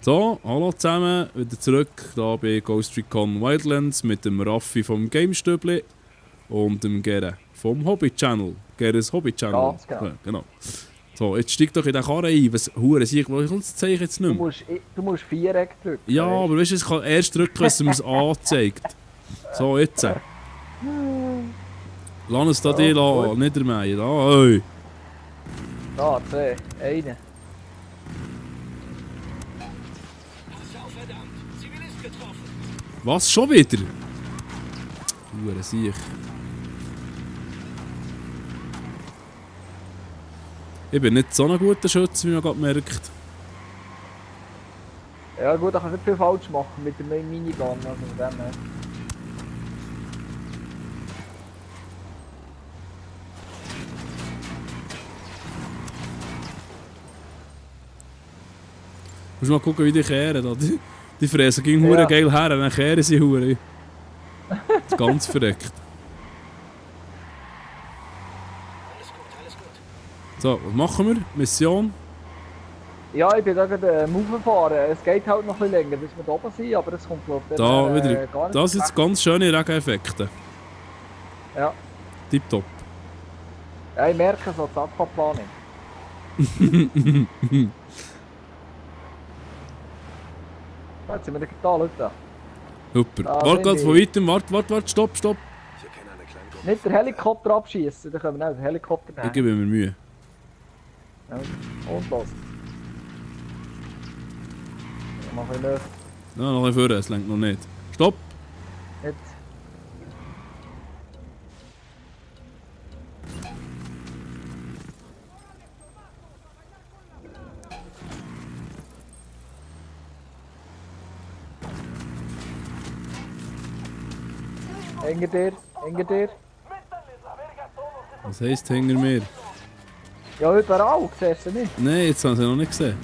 So, hallo zusammen, wieder zurück hier bei Ghost Recon Wildlands mit dem Raffi vom Gamestübli und dem Gere vom Hobby Channel. Geres Hobby Channel. Ganz genau. Ja, genau. So, jetzt steig doch in den Karren ein. Was hure ich, wo kommt das Zeichen jetzt nicht mehr? Du musst Viereck drücken. Ja, aber weißt du, ich kann erst drücken, wenn es mir anzeigt. So, jetzt. Lass uns da die niedermähen. Da, hey. Da, 2, 1. Was, schon wieder? Hure Siech. Ich bin nicht so ein guter Schütze, wie man gerade merkt. Ja gut, da kannst du nicht viel falsch machen mit dem Minigun. Also mit dem, Musst mal gucken, wie die kehren. Da. Die fräsen gegen hure geil her, dann kehren sie hure. Ganz verreckt. So, was machen wir? Mission? Ja, ich bin da gerade aufgefahren. Es geht halt noch ein bisschen länger, bis wir da oben sind, aber es kommt glaube ich Da wieder. gar nicht. Das sind jetzt ganz schöne Regeneffekte. Ja. Tipptopp. Ja, ich merke so, das Aquaplaning. Jetzt sind wir da, Leute. Super. Da Warte sind gerade von wir. weitem, warte, stopp. Nicht den Helikopter abschießen, dann können wir nicht den Helikopter nehmen. Ich gebe mir Mühe. Ja. Und los. Mach ich nicht. Ja, noch ein vorne, es lenkt noch nicht. Stopp! Jetzt. Hinter dir. Was heisst hinter mir? Ja, überall, siehst du nicht. Nein, jetzt haben sie noch nicht gesehen.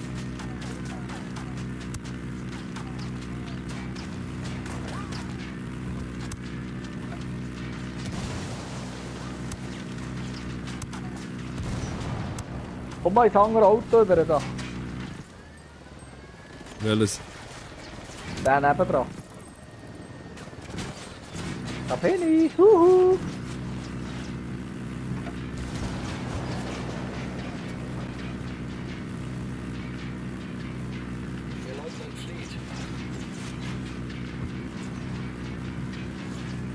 Komm mal ins andere Auto über da. Welches? Der nebendran. Da bin ich. Huhu.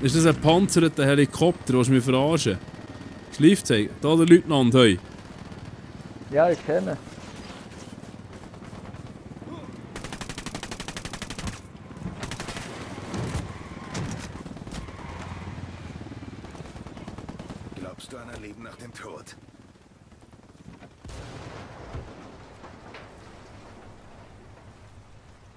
Ist das ein panzerter Helikopter? Willst du mich verarschen? Schleifzeichen. Da der Leutnant, hey. Ja, ich kenne. Glaubst du an ein Leben nach dem Tod?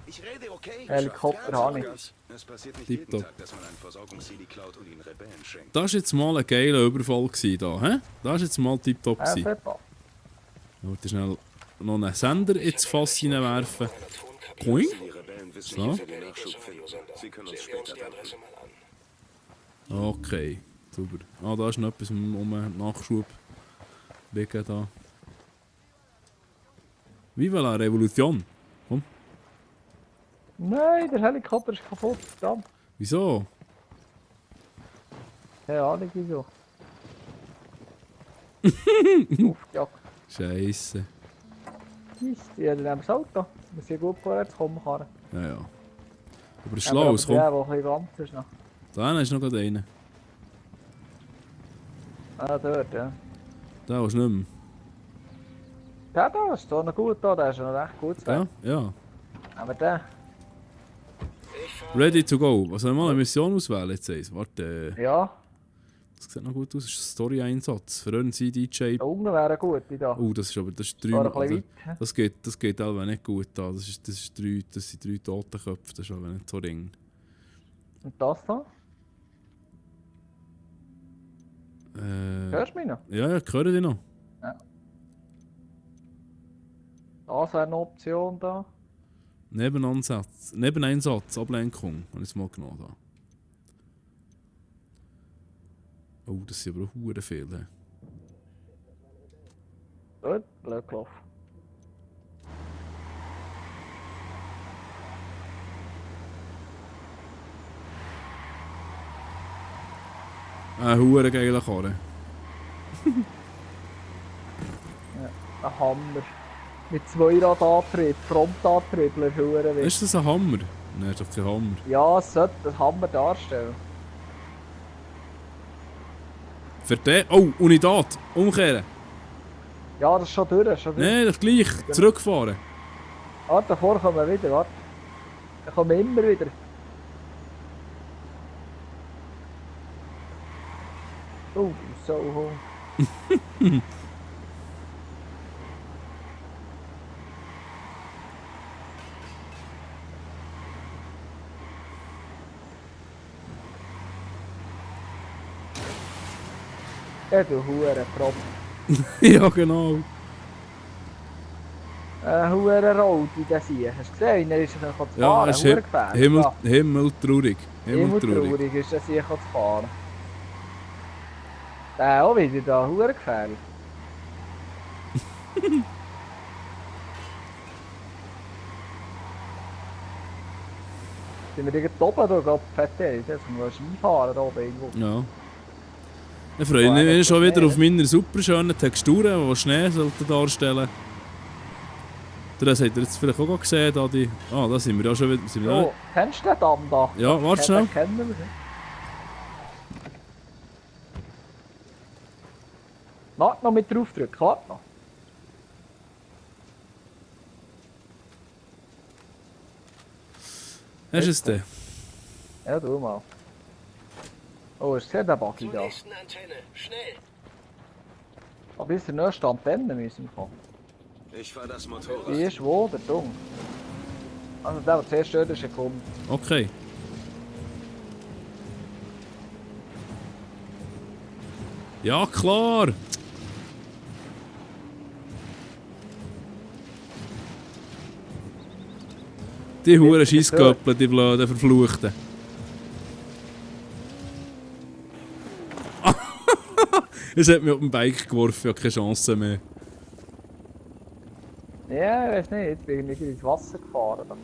Ich rede, okay? Helikopter habe ich. Es passiert nicht Tipptopp. jeden Tag, dass man einen Versorgungsziel klaut und ihn Rebellen schenkt. Das war jetzt mal ein geiler Überfall gewesen, da, hä? Das war jetzt mal tipptopp gewesen. Peppa. Ich wollte schnell noch einen Sender ins Fass hineinwerfen. Boing. Die Rebellen wissen, So. wie sie den Nachschub finden. Sie können uns später danken. Okay, super. Ah, da ist noch etwas um Nachschub liegen da. Viva la Revolution! Komm, Nein, der Helikopter ist kaputt. Verdammt. wieso? Keine Ahnung wieso. Aufgejagt. Scheisse. Mist, ja, dann nehmen wir das Auto. Wir sind gut vorwärts kommen können. Ja, ja. Aber es ist schlau, komm. Ja, wo ein bisschen ganz ist noch. Da ist noch gerade einer. Ah, dort, ja. Da ist nicht mehr. Der da ist doch noch gut da, der ist noch recht gut. Ja, ja. Aber der. Ready to go. Was soll ich mal eine Mission auswählen jetzt? Warte, Ja, das sieht noch gut aus. Das ist ein Story-Einsatz. Föhren Sie DJ. da unten wäre gut, wie da. Oh, das ist aber das ist War ein 3. bisschen weit. Das geht aber nicht gut da. Das sind 3 Totenköpfe. Das ist aber nicht so ring. Und das da? Hörst du mich noch? Ja, ich höre dich noch. Das wäre eine Option da. Nebeneinsatz, Ablenkung. Habe ich es mal genommen da. Oh, das sind aber auch hure viele. Gut, blöd gelaufen. Ein hure geiler Karre. Ein Hammer. Mit Zweiradantrieb, Frontantrieb, ist hure wichtig. Ist das ein Hammer? Nein, ist doch kein Hammer. Ja, es sollte ein Hammer darstellen. Für den... Oh, Unidad! Umkehren! Ja, das ist schon durch, schon durch. Nein, das gleich. Zurückfahren. Warte, davor kommen wir wieder, warte. Dann kommen wir immer wieder. Oh, so hoch. Ja, du Hurenprop. Ja, genau. Hurenrote, der Sieg. Hast du gesehen? Er ist noch zu Ja, fahren. es ist Hurengefährlich. himmeltraurig. Himmeltraurig. Himmeltraurig ist der Sieg zu fahren. Der auch wieder da, hurengefährlich. Sind wir irgendwo oben da, glaube ich, fett ist. Jetzt können wir Skifahren da oben irgendwo. Ja. Ich freue mich schon wieder auf meine super schönen Texturen, die Schnee sollten darstellen. Das habt ihr jetzt vielleicht auch gesehen. Da, die... Ah, da sind wir ja schon wieder. Sind wir Oh, kennst du den Damm da? Ja, warte schnell. Den kennen wir. Warte noch mit draufdrücken, warte noch. Hast du es denn? Ja, du mal. Oh, hast du gesehen, der Buggy Zur da? nächsten Antenne. Schnell! Aber bis zur nächsten Antenne müssen wir kommen. Ich fahr das Motorrad. Die ist wo, der Dumm. Also der zuerst dort ist gekommen. Okay. Ja, klar! Die huren Scheissköppel, die blöden Verfluchten. Es hat mich auf dem Bike geworfen, ja keine Chance mehr. Ja, ich weiß nicht, jetzt bin ich ins Wasser gefahren. Da.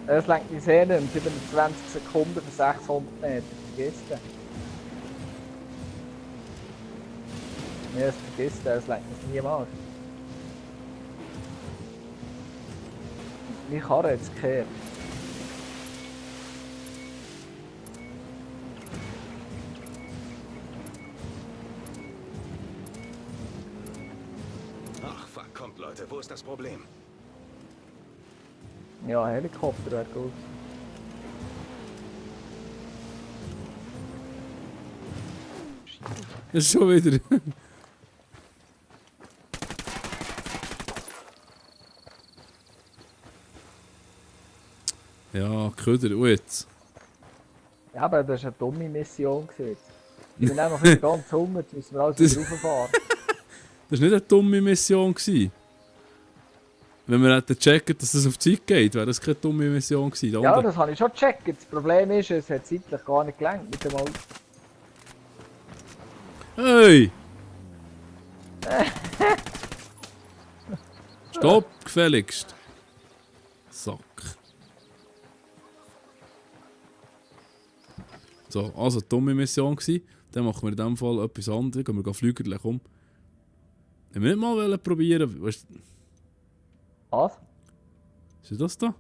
Es lenkt die Sehne in 27 Sekunden für 600 Meter. Vergiss den. Ja, es vergisst den, es lenkt mich niemals. Meine Karre hat es gekehrt. Ach, fuck, kommt Leute, wo ist das Problem? Ja, Helikopter wäre gut. Das ist schon wieder. Ja, Köder, und jetzt? Ja, aber das war eine dumme Mission. Ich bin einfach wieder ganz hungrig, jetzt müssen wir alles wieder rauffahren. Das war nicht eine dumme Mission gewesen. Wenn wir hätten gecheckt, dass das auf Zeit geht, wäre das keine dumme Mission gewesen. Da Ja, unten- das habe ich schon gecheckt. Das Problem ist, es hat zeitlich gar nicht gelangt mit dem Auto. Hey! Stopp, gefälligst. Sack. So, also dumme Mission gewesen. Dann machen wir in diesem Fall etwas anderes. Gehen wir fliegen, komm. Wenn wir nicht mal probieren, weißt du, Was? ist das da?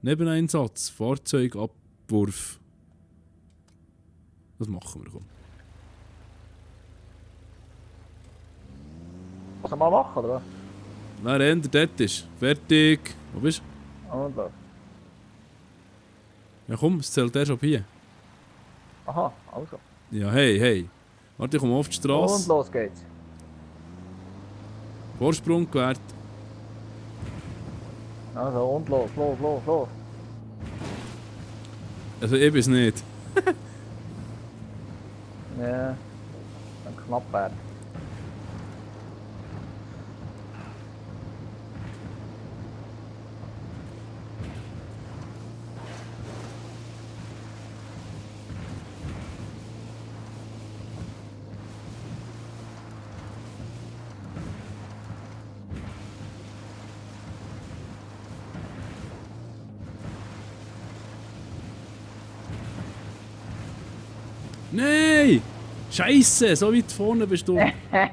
Nebeneinsatz, Fahrzeugabwurf. Das machen wir, komm. Was soll man machen, oder was? Wer ändert dort ist. Fertig. Wo bist du? Und los. Ja komm, es zählt erst ab hier. Aha, also. Ja, hey, hey. Warte, ich komme auf die Und Straße. los geht's. Vorsprung gewährt. Also, und los, los, los, los. Also ich bin's nicht. Ja, dann knapp werden. Nein! Scheiße, so weit vorne bist du. Nein,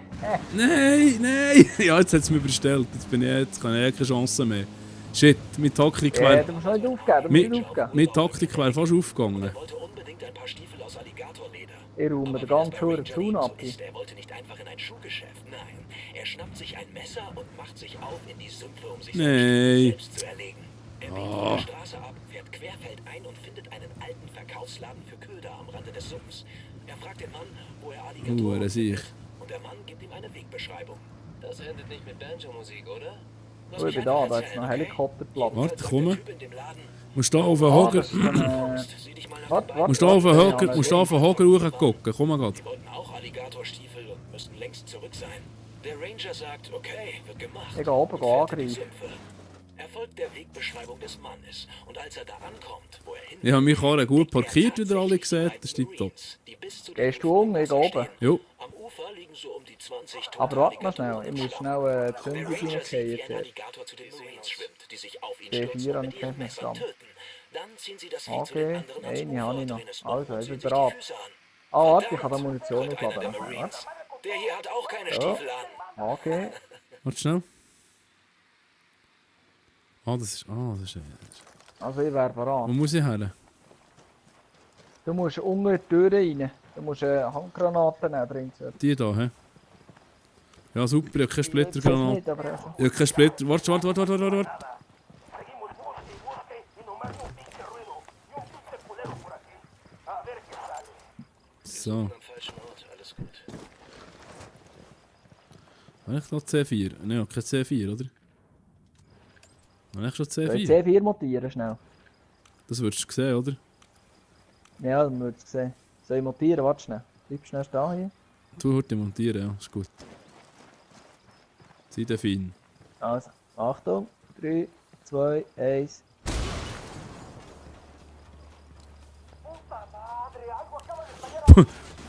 nein! Ja, jetzt hat es mich überstellt. Jetzt kann ich keine Chance mehr. Shit, meine Taktik wäre... Du musst nicht aufgeben, Meine Taktik wäre fast aufgegangen. Er wollte unbedingt ein paar Stiefel aus Alligatorleder. Ich räume den ganzen Schuhe Der zu Ranger ab. ist, er wollte nicht einfach in ein Schuhgeschäft. Nein, er schnappt sich ein Messer und macht sich auf in die Sümpfe, um sich selbst zu erlegen. Er biegt von der Straße ab, fährt querfeldein und findet einen alten Verkaufsladen für Köder am Rande des Sumpfs. Er fragt den Mann, wo er Alligatoren das sehe ich. findet. Und der Mann gibt ihm eine Wegbeschreibung. Das endet nicht mit Banjo-Musik, oder? Oh, ich bin da ist noch ein Helikopterplatz. Warte, komm. Musst du auf den Hocker... Das ist ein, Musst du auf den Hocker... Musst du auf den Hocker hochgucken. Komm mal grad. Die wollten auch Alligatorstiefel und müssten längst zurück sein. Der Ranger sagt, okay, wird gemacht. Ich gehe oben Und fährt in die angreifen. Sümpfe. Er folgt der Wegbeschreibung des Mannes. Und als er da ankommt, wo er hin Ich habe mich auch gut parkiert, wie ihr alle gesehen. Das ist tipptopp. Gehst du um? Ich gehe oben. Jo. Am Ufer liegen so um die 20 tote Aber warte mal schnell, Alligatoren ich muss am schnell die Strand. Zündung Der Ranger sieht, wie reingehen. ein Alligator zu den Marines schwimmt, die sich auf ihn B4 stürzen und habe mit ich ihren nicht Messern dran. töten. Dann ziehen sie das Vieh zu den Okay, anderen ans eine habe Ufer, ich noch. drehen es Also, und ich ziehen bin sich die bereit. Füße an. Ah, warte, ich kann da Verdammt, Munition sagt einer aufladen. der Warte. Marines. Der hier hat auch keine Ja. Stiefel an. Okay. Warte schnell. Das ist... Also ich wäre Wo bereit. muss ich her? Du musst unter die Tür rein. Du musst Handgranaten nehmen, bringt es. Die da, hä? Ja, super, ich habe keine Ich weiß Splittergranate. nicht, aber also. Ich habe keine Splitter... Warte. So. Am falschen Ort, alles gut. Habe ich noch C4? Nein, ich habe kein C4, oder? Habe ich schon Soll ich C4? C4 montieren schnell? Das würdest du sehen, oder? Ja, dann würdest du sehen. Soll ich montieren? Warte schnell. Bleib schnell stehen hier. Du heute montieren, ja, ist gut. Sei der fein. Also, Achtung. 3, 2, 1.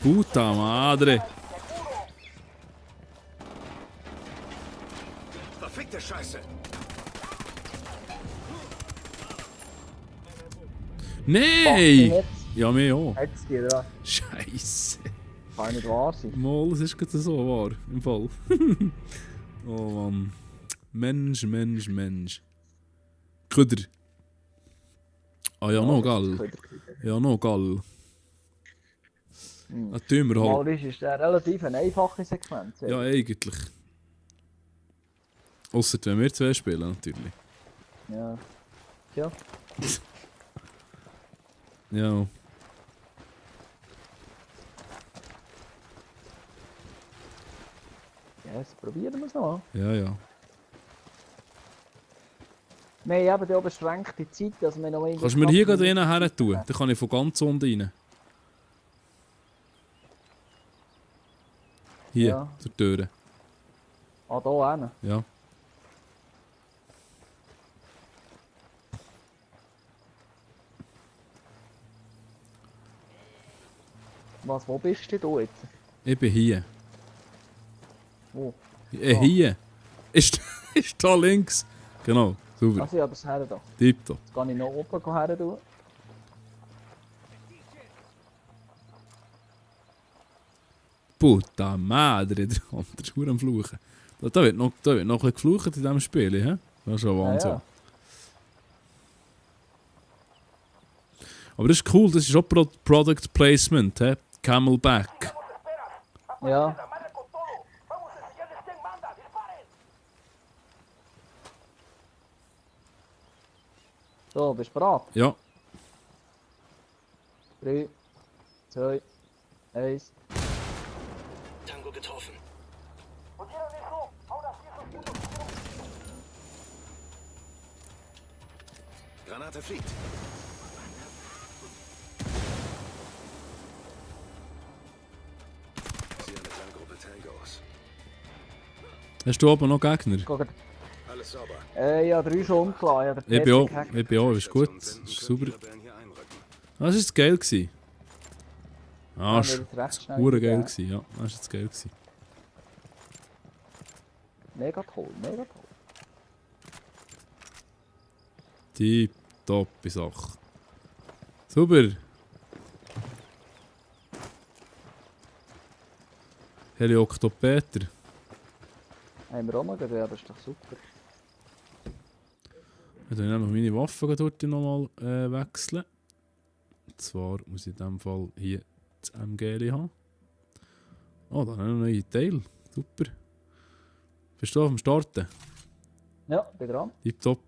Puta madre! Verfickte Scheiße! Nein! Ja, mir auch. Jetzt geht er. Scheiße. Kann nicht wahr sein. Mal, es ist gerade so wahr, im Fall. Oh Mann. Mensch. Köder. Ah ja, noch Gall. Ja, noch Gall. Ein Tümer halt. Mal ist eine relativ einfache Sequenz. Ja, eigentlich. Ausser wenn wir zwei spielen, natürlich. Ja. Ja. Ja. Ja, jetzt probieren wir es noch. Ja. Wir haben ja beschränkte Zeit, dass wir noch Kannst du mir hier gerade einen her tun? Dann kann ich von ganz unten rein. Hier, Ja. zur Tür. Ah, da hin. Ja. Was, wo bist du jetzt? Ich bin hier. Wo? Hier. Ist da links. Genau, super. Also ja, das her da. Tipptopp. Jetzt kann ich noch oben her tun. Puta madre, der andere ist am Fluchen. Da wird noch ein bisschen geflucht in diesem Spiel, hä? Das ist schon Wahnsinn. Ja, ja. Aber das ist cool, das ist auch Product Placement, hä? Camelback. Ja. So, bist du bereit? Ja. 3, 2, 1. Tango getroffen. Granate fliegt. Ich sehe eine kleine Gruppe Tangos. Hast du oben noch Gegner? Alles sauber. Ja, 3 schon unklar. Ja, der Ich bin auch, PC gehackt. ist gut. Stationen Das senden, ist können super. die Rebellen hier einrücken. Das war jetzt geil. Gewesen. Ah, Ja, das wir war recht schnell geil. eingeben. Gewesen. Ja, das war jetzt geil. Gewesen. Mega toll, mega toll. Tipptoppe Sache. Super. Helioktopeter. Haben wir auch noch gesehen, das ist doch super. Ich werde nämlich meine Waffe dort nochmal wechseln. Und zwar muss ich in diesem Fall hier das MG haben. Oh, da haben wir einen neuen Teil. Super. Bist du auf dem Starten? Ja, bin dran. Tipptopp.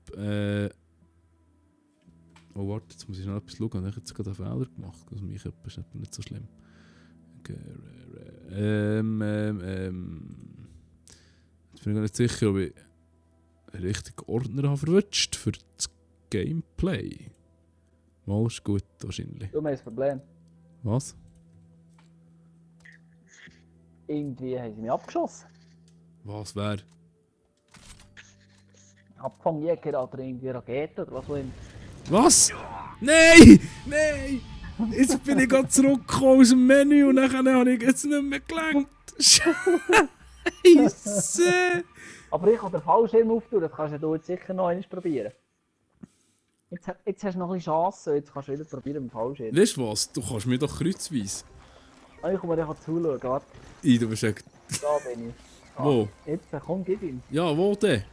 Oh, warte, jetzt muss ich noch etwas schauen. Ich habe jetzt gerade einen Fehler gemacht. Also mich ist nicht so schlimm. Okay. Jetzt bin ich gar nicht sicher, ob ich einen richtigen Ordner habe verwünscht für das Gameplay. Mal ist gut, wahrscheinlich. Du hast ein Problem. Was? Irgendwie haben sie mich abgeschossen. Was wäre? Abfangjäger oder irgendwie Raketen oder was auch immer. Was? Nein! Nein! Jetzt bin ich gerade zurückgekommen aus dem Menü und dann habe ich jetzt nicht mehr gelangt. Scheisse! Aber ich kann den Fallschirm auftun, das kannst du jetzt sicher noch einmal probieren. Jetzt hast du noch ein bisschen Chance, jetzt kannst du wieder probieren mit dem Fallschirm. Weißt du was? Du kannst mir doch kreuzweise. Ah, ich komme dir zuschauen, warte. Du bist echt... Da bin ich. Wo? Jetzt, komm, gib ihm. Ja, wo denn?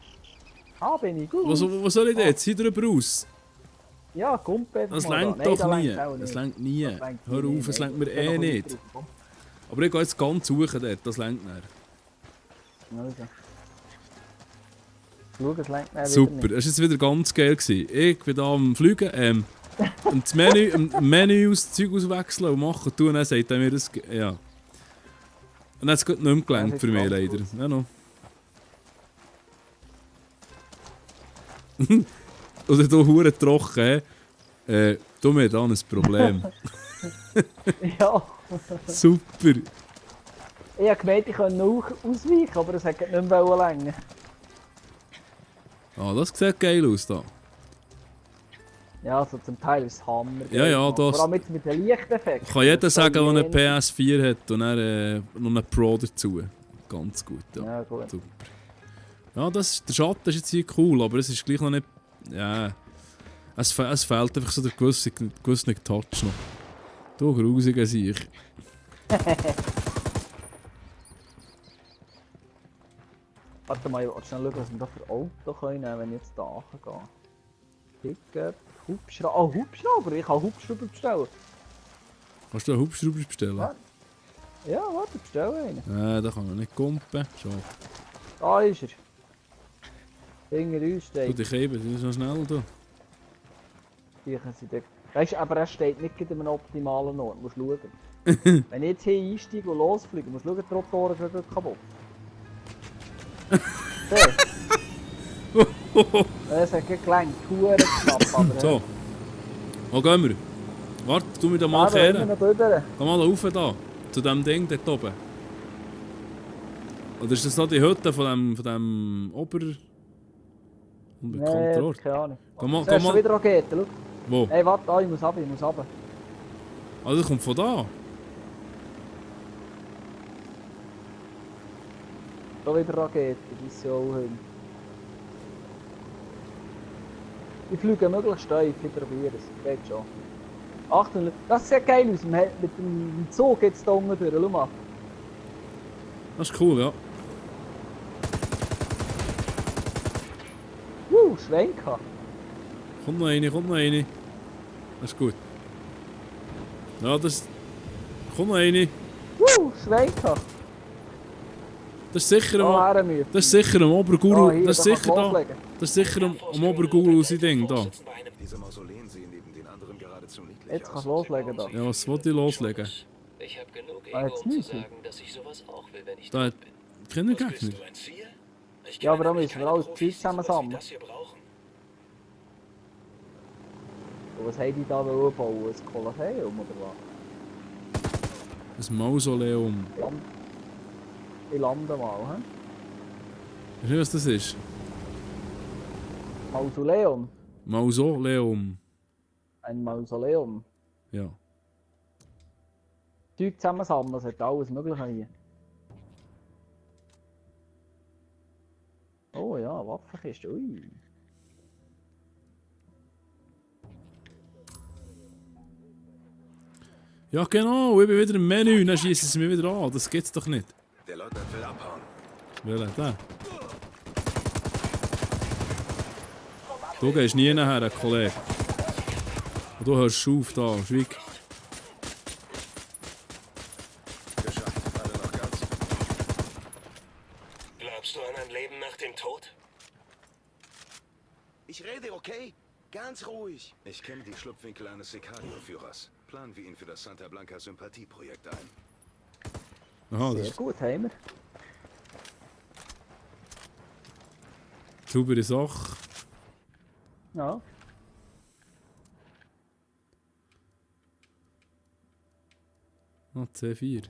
Ah, bin ich, gut. Was soll ich denn jetzt? Hier drüber raus? Ja, Kumpel. Das lenkt doch nie. Das lenkt nie. Hör auf, es lenkt mir eh nicht. Aber ich gehe jetzt ganz suchen dort, das lenkt nicht. Also. Schau, es lenkt nicht. Super, das war jetzt wieder ganz geil. Ich bin da am Fliegen, und das Menü aus Zeug auswechseln und machen tun, und dann sagt er mir das... Ja. Und dann hat es nicht mehr gelenkt für mich leider. Ja, noch. Oder hier hure trocken, du mir da ein Problem. Ja. Super. Ich habe gemeint, ich könnte noch ausweichen, aber es hat nicht mehr länger. Ah, das sieht geil aus da. Ja, also zum Teil ist es Hammer. Ja, ja, das... Vor allem jetzt mit dem Lichteffekt. Kann jeder sagen, der eine PS4 hat und dann noch einen Pro dazu. Ganz gut, ja. Ja, gut. Super. Ja, der Schatten ist jetzt hier cool, aber es ist gleich noch nicht... Ja... Es fehlt einfach so der gewisse Touch noch. Du grusiger Sieg. Warte mal, ich will schnell schauen, was wir da für Auto können, wenn ich jetzt da gehe. Ticket, Hubschrauber. Oh, Hubschrauber! Ich kann Hubschrauber bestellen. Kannst du einen Hubschrauber bestellen? Ja. Ja, warte, bestelle einen. Da kann man nicht kumpen. Schade. Da ist er. Hinter uns Du, steht. dich eben, das ist noch schnell da. Weißt du, aber er steht nicht in einem optimalen Ort. Du musst schauen. Wenn ich jetzt hier einsteige und losfliege, musst du schauen, die Rotoren gehen kaputt. Es hat gelenkt, Huren knapp, aber... So. Wo gehen wir? Warte, tu mir da mal kehren. Geh mal rauf da. Zu dem Ding dort oben. Oder ist das noch die Hütte von dem Ober... Unbekannter Nee, Ort? keine Ahnung. Geh mal, Da ist schon wieder Raketen, schau. Wo? Hey, warte, ich muss runter. Also das kommt von da. Da wieder Raketen, die sind ja auch hin. Ich fliege möglichst steif, ich probiere es. Geht schon. Achtung, das sieht geil aus. Mit dem Zug jetzt da unten durch, schau mal. Das ist cool, ja. Schwenker. Kommt noch eine. Das ist gut. Ja, das... Kommt noch eine. Schwenker. Das ist sicher Da am... her Das ist sicher am Oberguru... hier, Das ist da kannst sicher du da... loslegen. Das ist sicher am Oberguru sein Ding da. Diese Mausoleen sehen neben den anderen geradezu niedlich Jetzt aus. kannst du loslegen da. Ja, was wollte ich loslegen? Ich habe genug Ah, Ego, jetzt um zu nicht. sagen, dass ich sowas auch will, wenn ich Da hat dort bin. keine Was bist Gegner. du, ein Ziel? Ich Ja, aber kenne da nämlich müssen wir keine alles Profis, Zeug die sowas wie zusammensammeln. das hier brauchen. Und was haben die da bauen? Ein Kolosseum oder was? Ein Mausoleum. Ich lande mal, hä? Weißt du, was das ist? Mausoleum. Mausoleum. Ein Mausoleum. Ja. Zeug zusammensammeln, das hat alles Mögliche hier. Oh ja, Waffenkiste, ui. Ja genau, ich bin wieder im Menü, dann schießen sie mich wieder an. Das geht's doch nicht. Der Welcher? Der? Du gehst nie nachher, Kollege. Und du hörst auf da, schweig. Geschafft. Alle noch ganz. Glaubst du an ein Leben nach dem Tod? Ich rede, okay? Ganz ruhig. Ich kenne die Schlupfwinkel eines Sicario-Führers. Planen wir ihn für das Santa Blanca Sympathieprojekt ein. Aha, das Sehr ist gut, haben wir. eine saubere Sache. Ja. Ah, C4.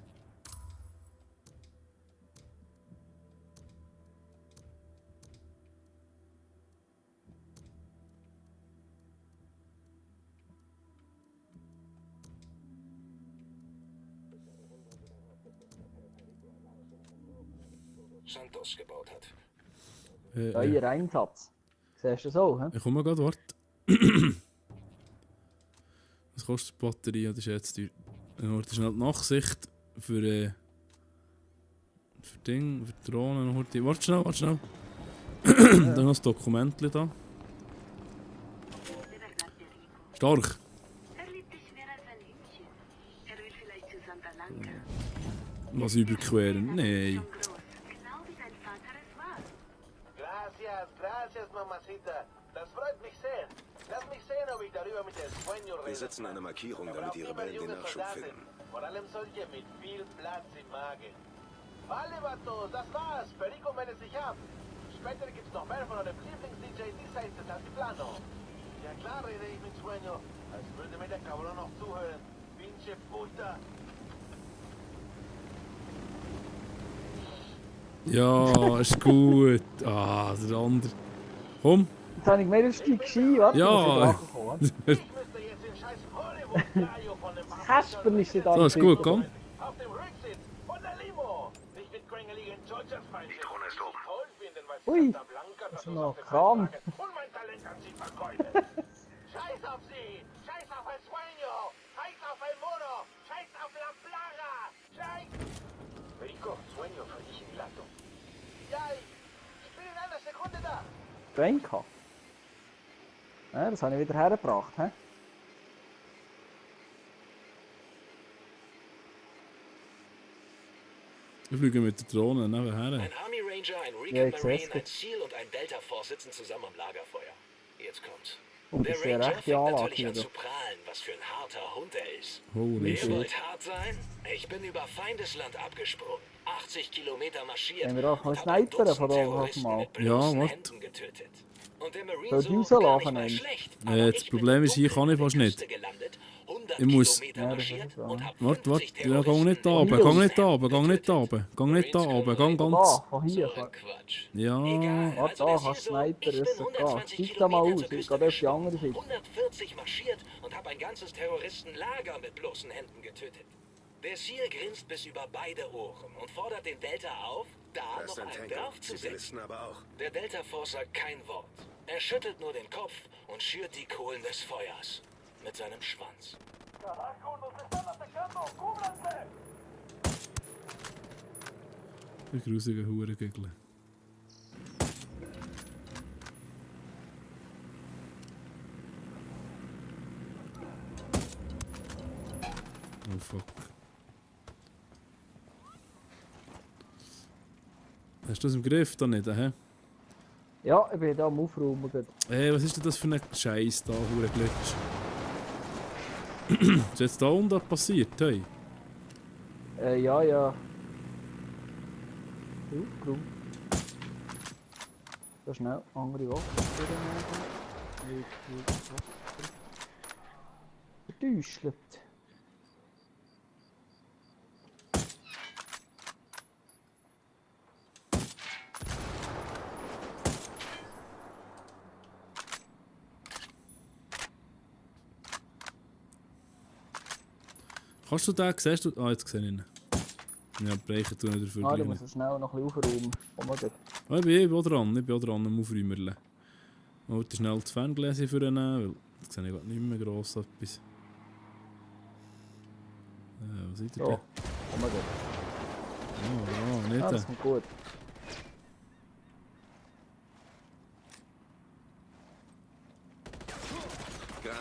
Santos gebaut hat. Euer Einsatz. Siehst du das auch, hä? Ich komme gerade, warte. Was kostet die Batterie? Das ist jetzt teuer. Warte schnell die Nachsicht für Ding, für Drohnen. Warte schnell, warte schnell. Dann noch das Dokument da. Stark. Er liebt dich mehr als ein Hündchen. Er will vielleicht zu Santa Blanca. Was überqueren? Nein. Schon groß, genau wie dein Vater es war. Gracias, mamacita. Das freut mich sehr. Lass mich sehen, ob ich darüber mit der Sueño Wir rede. setzen eine Markierung, damit die Rebellen den Nachschub finden. Vor allem solche mit viel Platz im Magen. Vale, vatos, das war's. Perico meldet sich ab. Später gibt's noch mehr von eurem Lieblings-DJ diesseits als Plano. Ja klar rede ich mit Sueño, als würde mir der Cabrón noch zuhören. Pinche puta. Ja, ist gut. Ah, der andere. Komm. Jetzt habe ich gemeint, du steigst Ski, warte. Ja. muss ich nachkommen, warte. Ich müsste jetzt den scheiß Hollywood-Dario von dem Kasperl ist nicht So, ist gut, komm. Auf dem Rücksitz von der Limo. Nicht mit quengeligen Georgias Feinden. Die Krone ist oben. Toll finden, weil Ui, Santa Blanca das ist uns noch auf dem Kram. Markt und mein Talent an sie vergeudet. Scheiß auf sie. Scheiß auf El Sueño. Scheiß auf El Moro. Scheiß auf La Plaga. Scheiß. Rico, Sueño für dich in die Leitung. Ja, ich bin in einer Sekunde da. Drank. Ja, das habe ich wieder hergebracht, hä? Wir fliegen mit der Drohne nebenher. Ein Army Ranger, ein Ja, Recon ich seh's Marine, gut. ein SEAL und ein Delta Force sitzen zusammen am Lagerfeuer. Jetzt kommt's. Und Der das ist ja Ranger recht die fängt Anlage natürlich an hier. zu prahlen, was für ein harter Hund er ist. Holy Ihr shit. wollt hart sein? Ich bin über Feindesland abgesprungen, 80 Kilometer marschiert Haben wir auch und einen hab ein Sniper Dutzend von da Terroristen mal? mit Ja, bloßen wart. Händen getötet. Und der Marine Soll so die gar rauslaufen nicht mal eigentlich? schlecht. Das Aber ich Problem bin ist, hier kann ich fast nicht. Küste gelandet, 100 Ich muss- Kilometer Ja, das marschiert ist so. und hab Warte, 50 warte. Ja, gang nicht da Terroristen oben, gang mit nicht da oben, bloßen gang nicht da Händen oben. Gang nicht da oben, gang Da, ganz. von hier. So ein Quatsch. Ja. Egal, Warte, also da das kannst hier du so, Sniper, ich bin das ist so 120 Steig da mal Kilometer aus, zur ich Küste gehe auf die geschwommen, andere Seite. 140 marschiert und habe ein ganzes Terroristenlager mit bloßen Händen getötet. Der SEAL grinst bis über beide Ohren und fordert den Delta auf, da Da ist noch ein einen Tanker. drauf zu setzen. Zivilisten aber auch. Der Delta Force sagt kein Wort. Er schüttelt nur den Kopf und schürt die Kohlen des Feuers mit seinem Schwanz. Die grusigen Hurengegel. Oh fuck. Hast du das im Griff da nicht, hä? Ja, ich bin da am Aufräumen. gerade. Ey, was ist denn das für ein Scheiß da, Hurenglitsch? Ist jetzt da unten passiert, hey? Ja, ja. Aufgeräumt. So schnell, andere Waffe. Vertäuschelt. Kannst du den, siehst du? Ah, jetzt sehe ich ihn. Ja, brechen tun wir dafür Ah, gleich du nicht. musst schnell noch ein bisschen aufräumen. Komm mal dort. Ah, ich bin auch dran am Aufräumerle. Ich wollte schnell das Ferngläschen für ihn nehmen, weil jetzt sehe ich gerade nicht mehr gross etwas. Was seid ihr So, denn? komm mal dort. Ja, Ah, nicht. das kommt gut.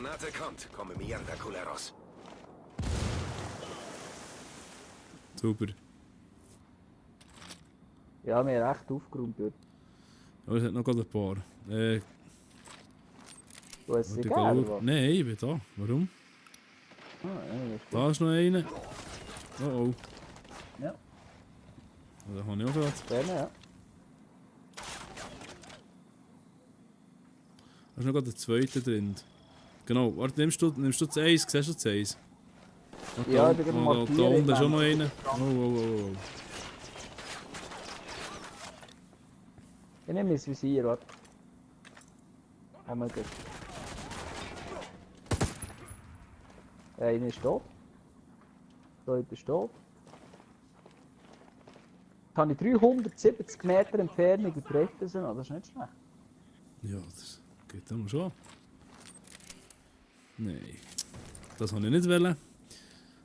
Granate kommt. Come mierda, culeros. Super. Ja, wir haben echt aufgeräumt dort. Aber es hat noch gerade ein paar. Du hast sie Warte, gegeben, oder schauen. was? Nein, ich bin da. Warum? Ah, ja, ist gut. Da ist noch einer. Oh oh. Ja, Da habe ich auch gerade. gerne, ja. Da ist noch gerade der zweite drin. Genau, warte, nimmst du das Eis? Siehst du das Eis? Oh, Ja, da, ich bin gerade da markieren, unten ist ich auch noch meine. einer. Oh, oh, oh, oh. Ich nehme mein Visier, warte. Einmal gut. Einer ist tot. Der zweite ist tot. Jetzt habe ich 370 Meter Entfernung und treffe sie noch, das ist nicht schlecht. Ja, das geht dann schon. Nein. Das wollte ich nicht wollen.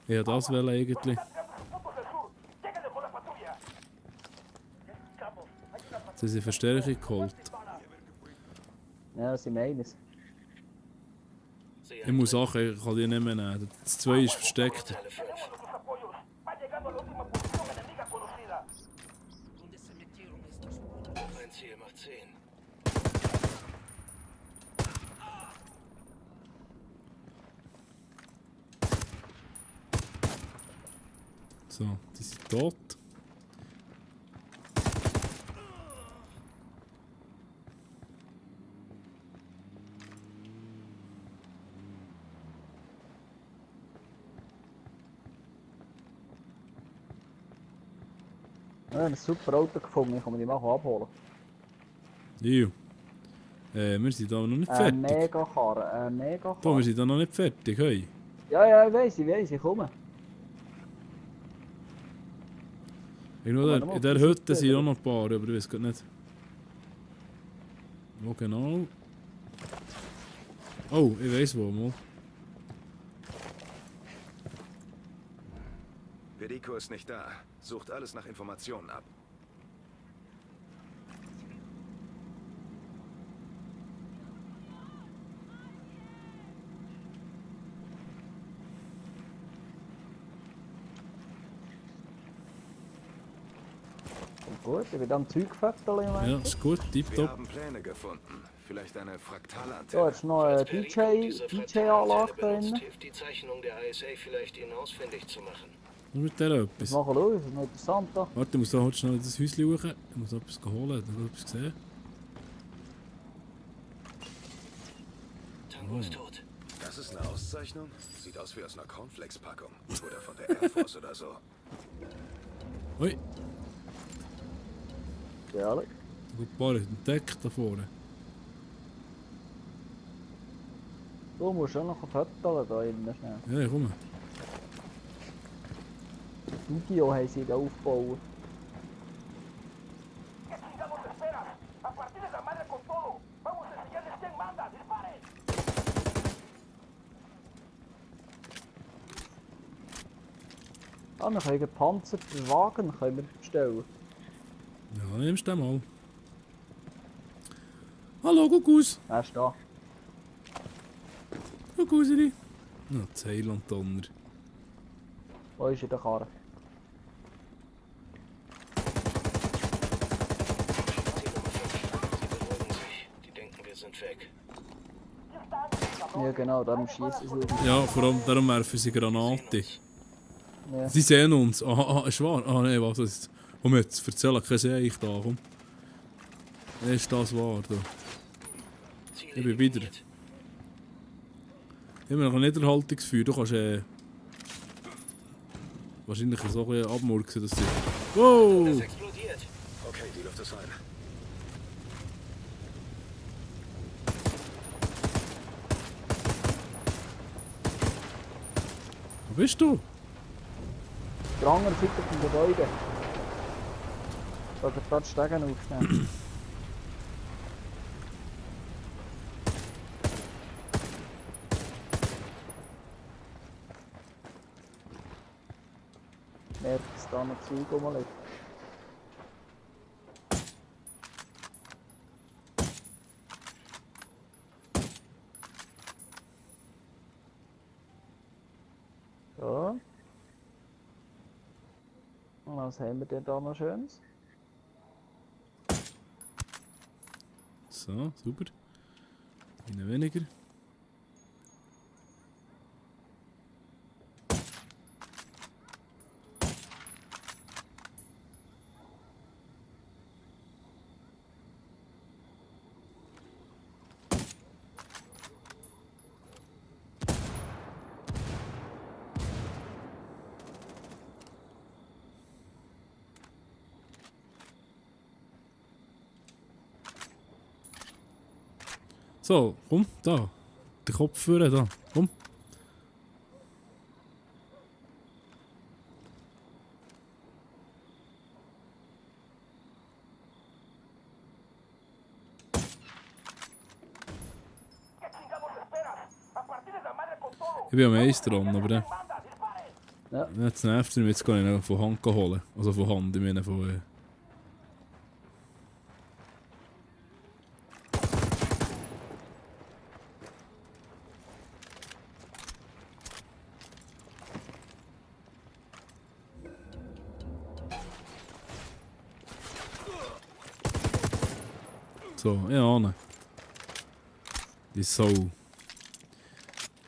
Ich wollte das wollen eigentlich. Jetzt haben sie Verstärkung geholt. Ja, das sind meines. Ich muss Sachen, ich kann die nicht mehr nehmen. Das 2 ist versteckt. Teile 5. Ein Ziel macht 10. So, die sind tot. Ja, ein super Auto gefunden, ich kann mir die mal abholen. Ju. Wir sind da noch nicht Ein fertig. Mega-Karre, ein Da, Mega-Karre. wir sind da noch nicht fertig, hey. Ja, ja, ich weiss, ich komme. Irgendwo Aber da, noch in der auf die Hütte Seite, sind auch oder? noch ein paar, aber ich weiß gerade nicht. Wo genau? Oh, ich weiß wo, mal. Perico ist nicht da. Sucht alles nach Informationen ab. Gut, ich bin am Zeugviertel im Ja, Moment. ist gut, Wir tipptopp. haben Pläne gefunden. Vielleicht eine Da Fraktalantenne. ist noch eine DJ-Anlage da drin. Hilft die Zeichnung der ISA vielleicht, ihn ausfindig zu machen. Was mit der Das etwas? machen wir schauen, das ist noch interessant da. Warte, ich muss da heute schnell in das Häuschen schauen. Ich muss etwas holen, ich habe etwas gesehen. Tango ist tot. Das ist eine Auszeichnung? Sieht aus wie aus einer Cornflakes-Packung. Oder von der Air Force oder so. Ui, Ja, da gibt ein paar entdeckt da vorne. du musst schon noch föteln da innen schnell. Ja, ich komme. Studio haben sie da aufgebaut. Ah, wir können einen gepanzerten Wagen können wir bestellen. Ja, nimmst du den mal. Hallo, Kuckuck. Er ist da. Kuckuck. Na, Zeilandtonner. Wo ist in der Karre? Die denken, wir sind weg. Ja genau, darum schießen sie. Ja, vor allem darum werfen sie Granate. Ja. Sie sehen uns. Aha, ist wahr? Ah, nein, was ist. Komm jetzt, erzähl, kein sehe ich da, komm. Ist das wahr, da? Ziel Ich bin wieder. eliminiert. Ich habe noch ein Niederhaltungsfeuer, du kannst wahrscheinlich so ein bisschen abmurksen, dass sie... Wow! Es explodiert. Okay, die Luft ist rein. Wo bist du? Der andere Seite vom Gebäude. Da geht gerade die Stegen aufstehen. Merkt, dass da noch Zeug rumliegt. Was haben wir denn da noch Schönes? So, super. Einen weniger. So, komm, da. Den Kopf führen, da. Komm. Ich bin am meisten dran, aber Ja. jetzt nervt es mich, jetzt kann ich ihn von Hand holen. Also von Hand, ich meine von... So, ja, ne. Die Sau.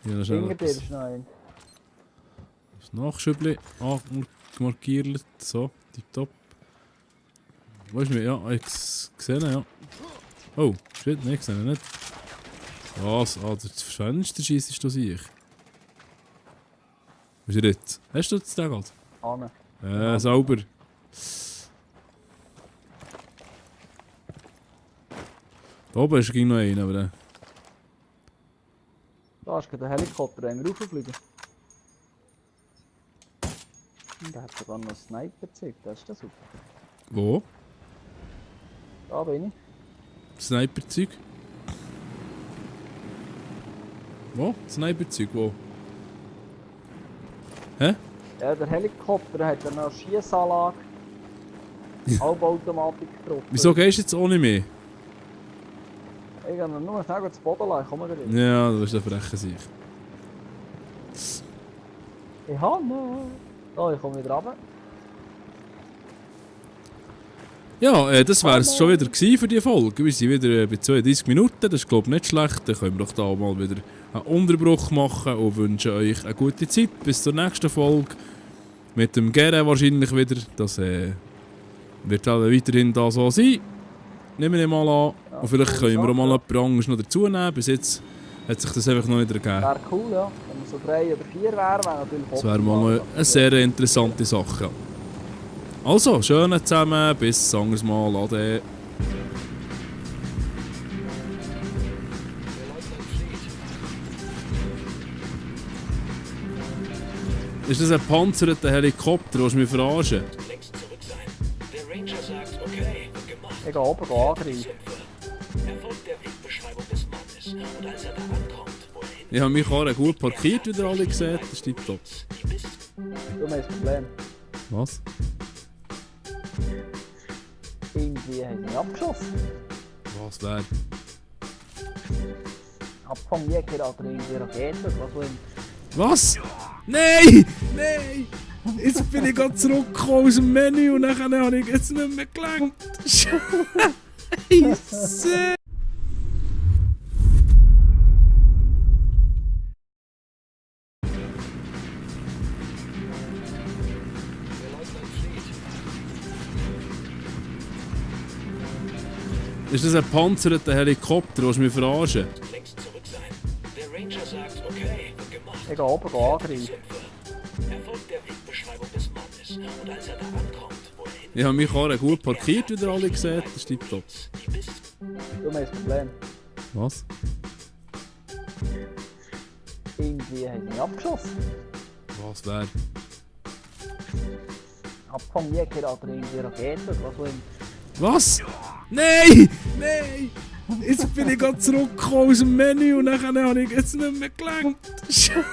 Ja, schnell Hinter dir ist noch ein. das Nachschübli markiert. So, tipptopp. Wo ist mir? Ja, ich gesehen, ja. Oh, shit, ne, ich sehe ihn nicht. Was? Ah, das Fenster schiessest du sich. Was ist er jetzt? Hast du das da gerade? Anne. Sauber. Da oben ist noch einer, aber Da ist gerade ein Helikopter, den wir rauffliegen. Und der hat sogar noch einen Sniper gezeigt, das ist das super. wo? Da bin ich. Sniperzeug? Wo? Sniperzeug, wo? Hä? Ja, der Helikopter hat dann noch eine Schiessanlage. Halbautomatik drauf. Wieso gehst du jetzt ohne mich? Ich kann ihn nur schnell zu Boden lassen, komm mal rein. Ja, das ist der freche Sieg. Ich habe ihn. Da, ich komme wieder runter. Ja, das wäre es schon wieder gewesen für die Folge. Wir sind wieder bei 32 Minuten, das ist glaube ich nicht schlecht. Dann können wir doch da mal wieder einen Unterbruch machen und wünschen euch eine gute Zeit. Bis zur nächsten Folge. Mit dem Gere wahrscheinlich wieder. Das wird auch weiterhin da so sein. Nehmen wir mal an. Ja, Und vielleicht coole können wir auch mal Sache. jemand anderes noch dazu nehmen. Bis jetzt hat sich das einfach noch nicht ergeben. Wäre cool, ja. Wenn wir so 3 oder 4 wären, wäre natürlich Das wäre mal noch eine sehr interessante Sache. Ja. Also, schön zusammen, bis anderes Mal. Ade. Ist das ein panzerter Helikopter, willst du mich verarschen? Längst zurück sein. Der Ranger sagt, okay, gemacht. Ich gehe oben angreifen. Sümpfe. Erfolgt der Wegbeschreibung des Mannes. Und als er da ankommt, wo er hin Ich habe mich auch gut parkiert, wie ihr alle seht. Das ist tipptopp. die bist, Du hast ein Problem. Was? Irgendwie haben sie mich abgeschossen. Was wäre? Ab vom Jäger oder irgendwie Raketen oder was auch immer. Was? Nein! Nein! Jetzt bin ich gerade zurückgekommen aus dem Menü und dann habe ich jetzt nicht mehr gelangt. Scheisse! Ist das ein panzerter Helikopter, willst du mich verarschen? längst zurück sein. Der Ranger sagt, okay, gemacht. Ich gehe oben angreifen. Sümpfe. Erfolgt der Wegbeschreibung des Mannes. Und als er da ankommt, wo er hin Ich habe mich auch gut parkiert, wie ihr alle seht. Das ist tipptopp. die bist, Du hast ein Problem. Was? Irgendwie haben sie mich abgeschossen. Was wäre? Ab vom Jäger oder irgendwie Raketen oder was auch immer. Was? Nein! Nein! Jetzt bin ich gerade zurückgekommen aus dem Menü und dann habe ich jetzt nicht mehr gelangt. Scheisse!